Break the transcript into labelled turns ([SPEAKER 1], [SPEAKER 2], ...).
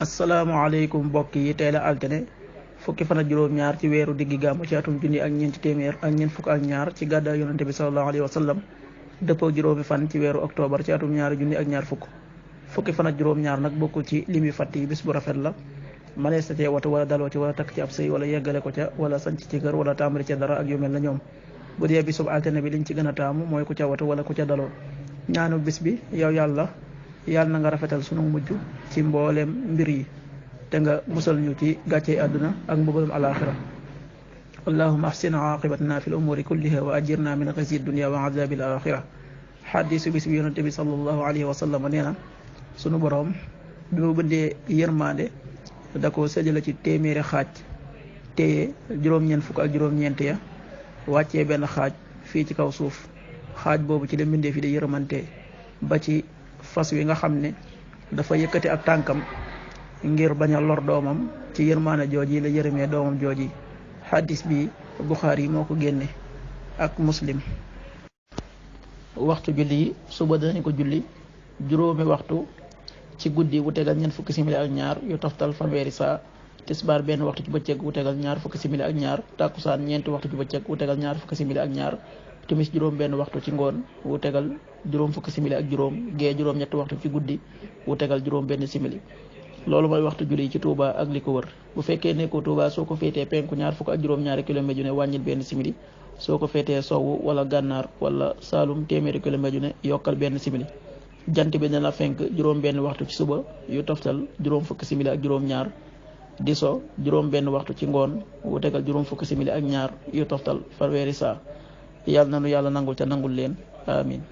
[SPEAKER 1] asalaamaaleykum mbokk yi tey la altine fukki fan ak juróom-ñaar ci weeru diggi gàmmu ci atum junni ak ñeenti téeméer ak ñeent fukk ak ñaar ci gàddaay yonante bi sallallahu alayhi wa sallam dëppoo juróomi fan ci weeru octobre ci atum ñaari junni ak ñaar fukki fan ak juróom-ñaar nag bokkul ci limi fàtt yi bis bu rafet la manees na cee watu wala daloo ci wala takk ci ab sëy wala yeggale ko ca wala sanc ci kër wala tàmbali ca dara ak yu mel na ñoom bu dee bisub altine bi liñ ci gën a taamu mooy ku ca watu wala ku ca daloo ñaanu bis bi yow yàlla na nga rafetal sunu mujj ci mbooleem mbir yi te nga musal ñu ci gàccey àdduna ak mbugalum alaxira allahumma ahsin aqibatna fi l umuri kulliha wa ajirna min xizyi dunya wa azabil axira xadisu bis bi yonante bi sallallahu alayhi wa sallam nee na sunu boroom bi mu bëndee yërmande da ko séddale ci téeméeri xaaj téye juróom-ñeent fukk ak juróom-ñeent ya wàccee benn xaaj fii ci kaw suuf xaaj boobu ci la mbindee fi di yërmante ba ci fas wi nga xam ne dafa yëkkati ak tànkam ngir bañ a lor doomam ci yërmaane jooji la yërëmee doomam jooji xaddis bi Buxaari yi moo ko génne ak Muslim. waxtu julli yi suba danañ ko julli juróomi waxtu ci guddi wu tegal ñeent fukki simili ak ñaar yu toftal fanweeri saa tisbaar benn waxtu ci bëccëg wu tegal ñaar fukki simili ak ñaar takkusaan ñeenti waxtu ci bëccëg wu tegal ñaar fukki simili ak ñaar timis juróom benn waxtu ci ngoon wu tegal juróom fukki simili ak juróom gee juróom ñetti waxtu ci guddi wu tegal juróom benn simili loolu mooy waxtu julli ci Touba ak li ko wër bu fekkee nekkoo Touba soo ko féetee penku ñaar fukk ak juróom-ñaari kilomètre yu ne wàññil benn simili soo ko féetee sowwu wala gànnaar wala Saalum téeméeri kilomètre yu ne yokkal benn simili jant bi dina fenk juróom benn waxtu ci suba yu toftal juróom fukki simili ak juróom-ñaar di so juróom benn waxtu ci ngoon wu tegal juróom fukki simili ak ñaar yu toftal fanweeri saa yàlla nanu yàlla nangul te nangul leen amin